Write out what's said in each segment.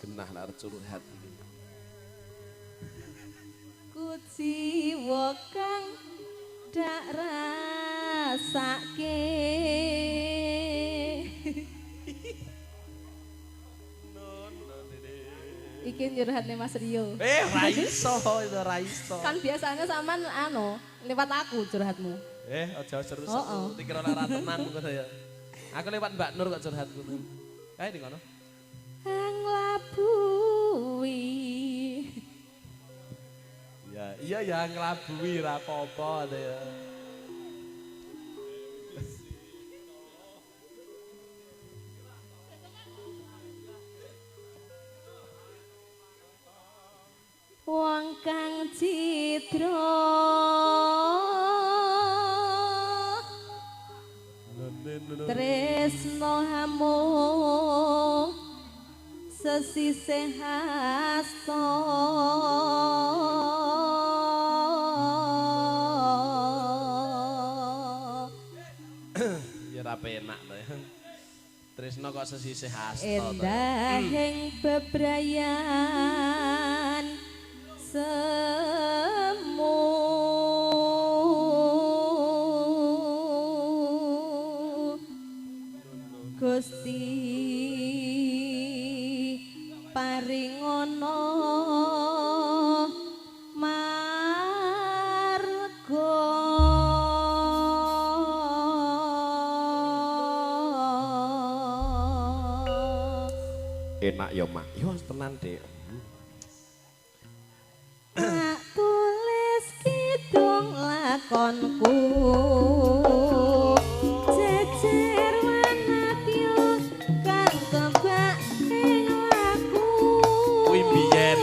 Genah nek arep curhat iki. Kuciwa kang dak rasake. Iki nyurhatne Mas Rio. Ra iso, itu ra iso. Kan biasanya sampean anu, lewat aku curhatmu. Aja seru-seru, dikira ora tenan ngono ya. Aku lewat Mbak Nur kok curhat ngono. Kae di kono. Hang labuwi. Ya, iya ya nglabuwi ra apa-apa ya. Wong kang cidra tresno hamung sesisih hasta. Ya ra penak to ya. Tresno kok sesisih hasta to. Endahing bebrayan semu Gusti paringono marga. Enak ya Mak, yo tenan Dik. Tak tulis kidung lakonku jejer wanatya kang kebak ing laku. Kuwi biyen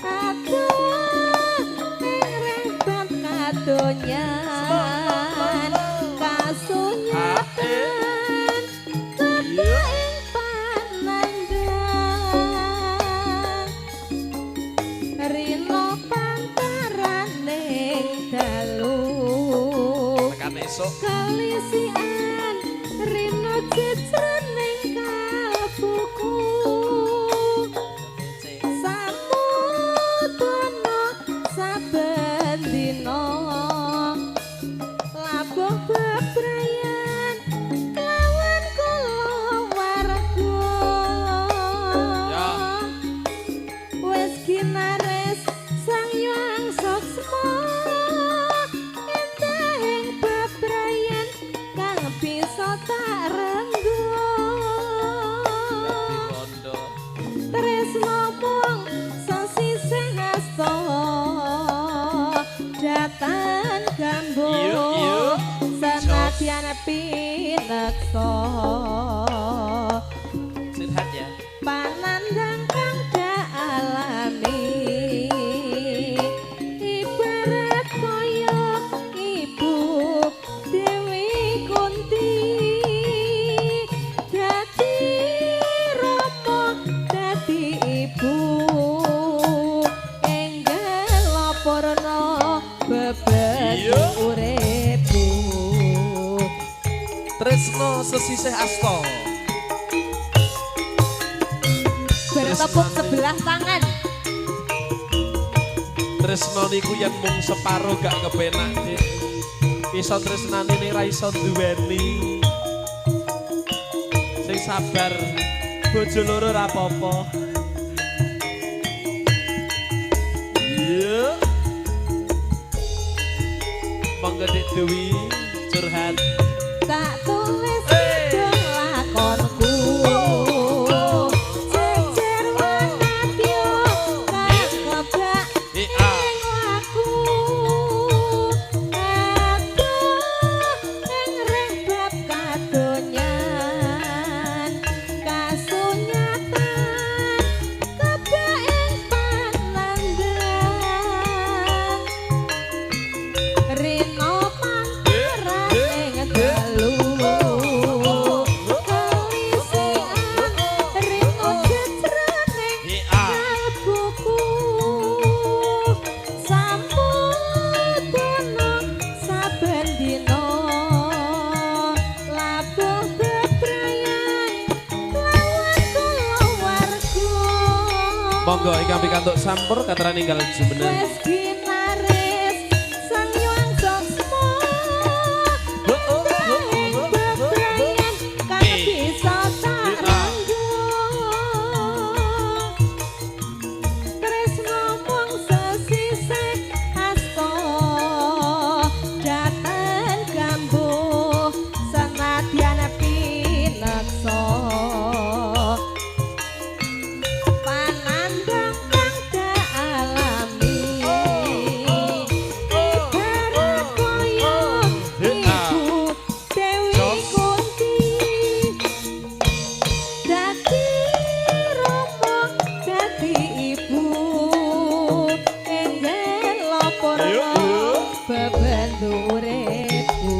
aduh ing rebab kadonyan kasunyatan kebak ing panandang rino pantaraning dalu tekan esuk kalisian rino jejrening kalbuku samudana saben dina labuh bebrayan lawan kulawarga wis kinares Sang Hyang Suksma endahing bebrayan kang bisa tak renggo. Tresno mung sesisih hasta datan gambo senadyan pineksa. Curhat ya. Panandang kang dak alami ibarat kaya ibu Dewi Kunti dadi rama dadi ibu enggal purna bebas uripku. Tresno sesisih asta. Bertepuk sebelah tangan. Tresno niku yen mung separo gak kepenak, Dik. Iso tresnane ning ra iso duweni. Sing sabar, bojo loro ra apa-apa. Iya. Monggo Dik Dewi curhat. Tak tulis kidung lakonku jejer wanatya kang kebak ing laku aduh ing rebab kadonyan kasunyatan kebak ing panandang rino pantaraning dalu Monggo ingkang pikantuk sampur kateran ninggal jumeneng. Wis ginaris Sang Hyang Suksma ing bebrayan kang bisa tak ranggo. Tresno mung sesisih asta dhateng gambuh senadyan pineksa. Panandhang kang dak alami ibarat kaya Ibu Dewi Kunti. Dadi rama dadi ibu enggal purna bebendu uripku.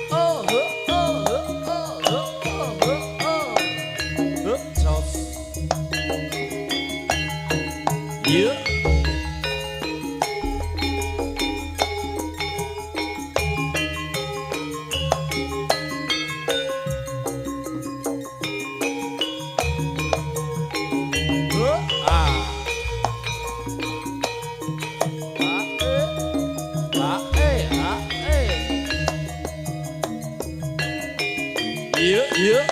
Oh, oh, oh, oh, oh, oh, oh. Oh, jos. Yuk. Oh, ah. Ah, eh. Ah, eh, ah, eh. Yuk, yuk.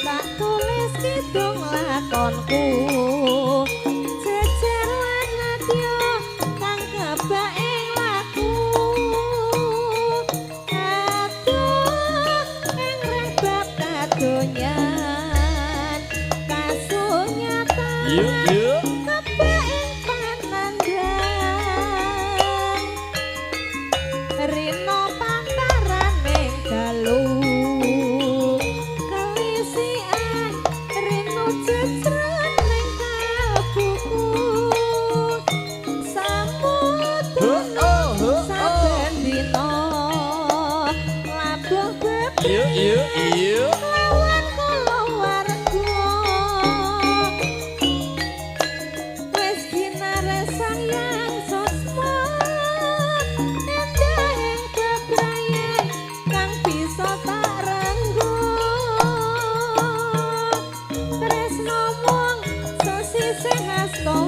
Tak tulis kidung lakonku jejer lan nadya kang kebak ing laku. Aduh ing rebab kadonyan kasunyatan Yuk, yuk. kebak ing panandhang rino pantaraning dalu kelisian rino jejrening kalbuku samudra saben dina labuh Yuk, yuk, yuk. lawan kulawarga. Wis ginares Sang Hyang Suksma endahing bebrayan kang bisa tak renggo. Tresno mung sesisih asta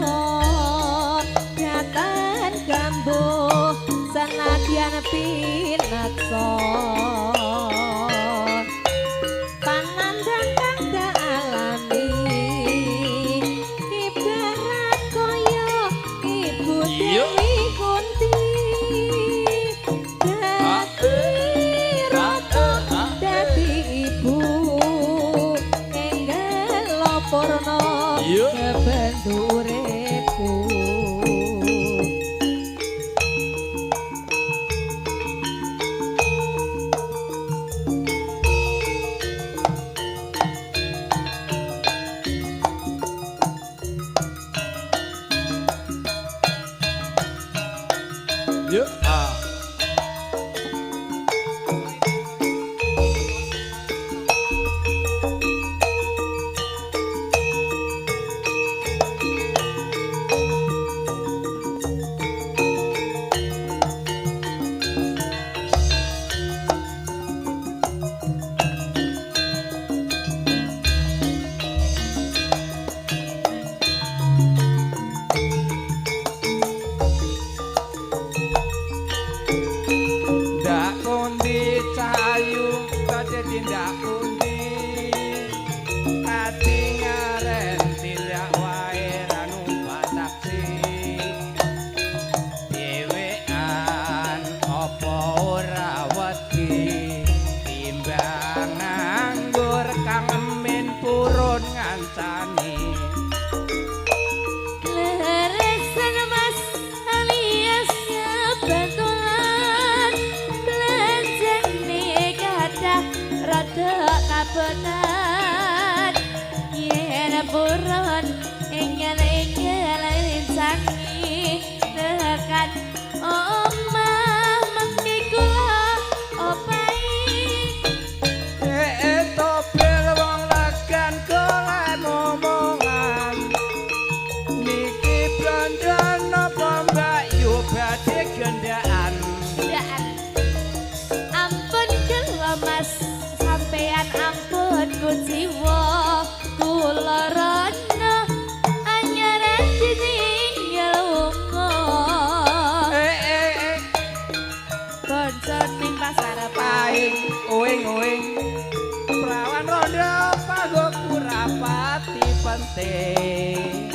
dhateng gambuh senadyan pineksa. Panandhang kang dak alami ibarat kaya Ibu Yuk. Dewi Kunti. Dadi rata dadi ibu enggal purna Yuk. kebendu uripku. Yuk. Ah. Ndak kondi cahayu badhe tindak pundi katingaren tindak wae ra numpak taksi dhewean apa ora wedi timbang nganggur kang emin purun ngancani. Leresan Mas alias kebetulan belanjane kathah rada kabetan yen purun enggal-enggal rincangi tekan omah mengki kula opahi. Eh, tobel wong kuciwa, kula rono anyaran ditinggal lunga. Eh eh eh. Konco ning pasar Paing uing uing. Prawan rondo panggoku rapati penting.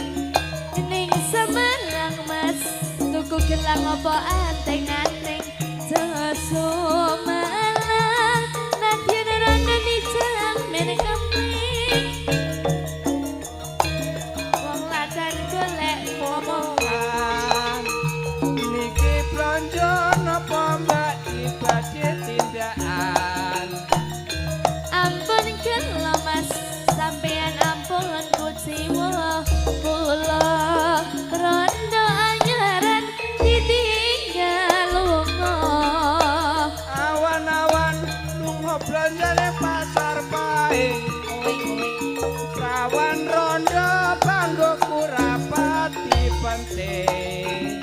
Ning Semarang, Mas, tuku gelang apa anting-anting. Sumelang nadyan rondo dijamin kempling. Wong ladan golek Omongan niki blonjo napa mbak dibadhe tindakan? Ampun gelo, Mas, sampean ampun kuciwa, kula rondo anyaran ditinggal lunga. Awan-awan lunga blonjone pasar Paing. Prawan rondo panggoku rapati penting.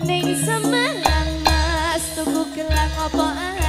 Ning Semarang, Mas, tuku gelang apa?